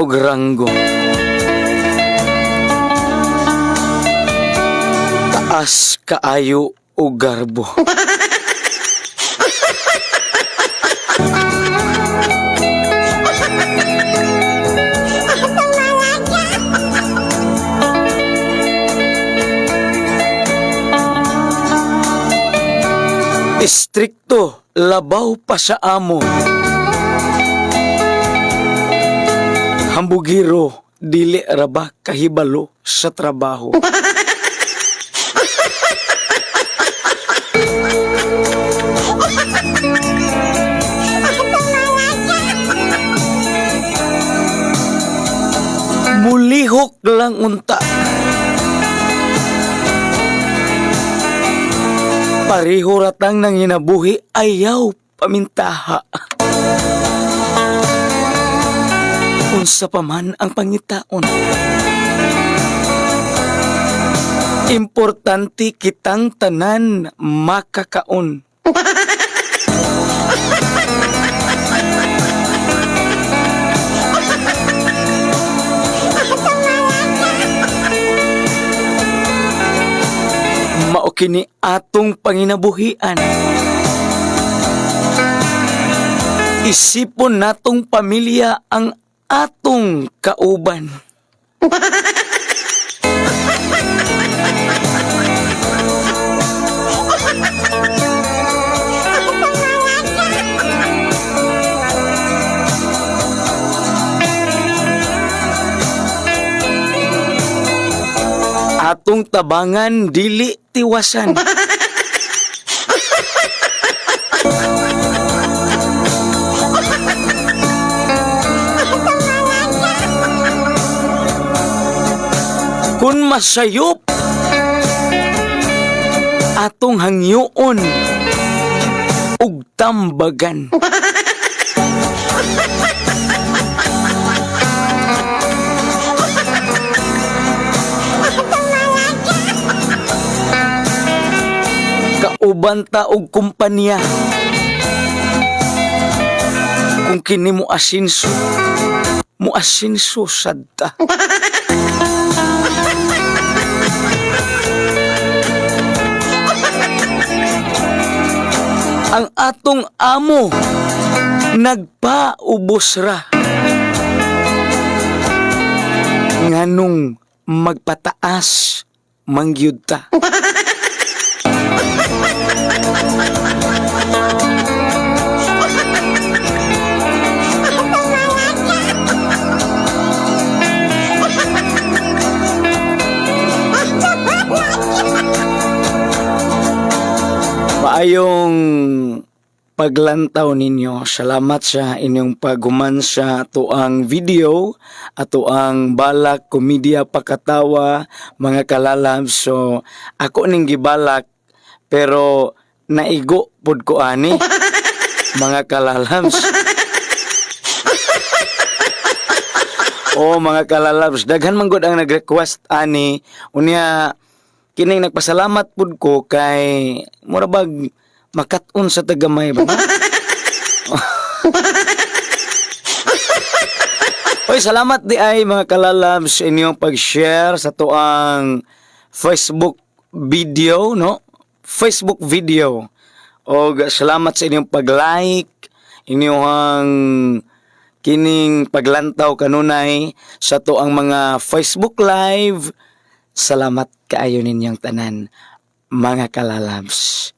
og ranggo. Taas kaayo og garbo. Istrikto, labaw pa sa amo. Hambugiro, dili ra ba kahibalo sa trabaho. Mulihok lang unta. Pareho ratang nanginabuhi, ayaw pamintaha. Unsa pa man ang pangitaon. Importante kitang tanan makakaon. Mao kini atong panginabuhian. Isipon natong pamilya ang atong kauban. Atong tabangan dili tiwasan. Kun masayop atong hangyoon ug tambagan. Kauban ta og kumpanya. Kung kini mo asinso, mo asinso sad ta. Ang atong amo nagpaubos ra. Nganong magpataas mangyud ta. Maayong paglantaw ninyo. Salamat sa inyong paghuman sa atoang video, atoang balak, komedya, pakatawa, mga kalalab. So, ako ning gibalak, pero naigo pud ko ani, mga kalalabs. Oh, mga kalalabs, daghan man gud ang nag-request ani. Unya, kining nagpasalamat pud ko kay mura bag makat-on sa tagamay ba? Oy, salamat di ay mga kalalabs sa inyong pag-share sa tuang Facebook video, no? Facebook video. Og salamat sa inyong pag-like, inyong kining paglantaw kanunay sa tuang mga Facebook Live. Salamat kaayo ninyong tanan, mga kalalabs.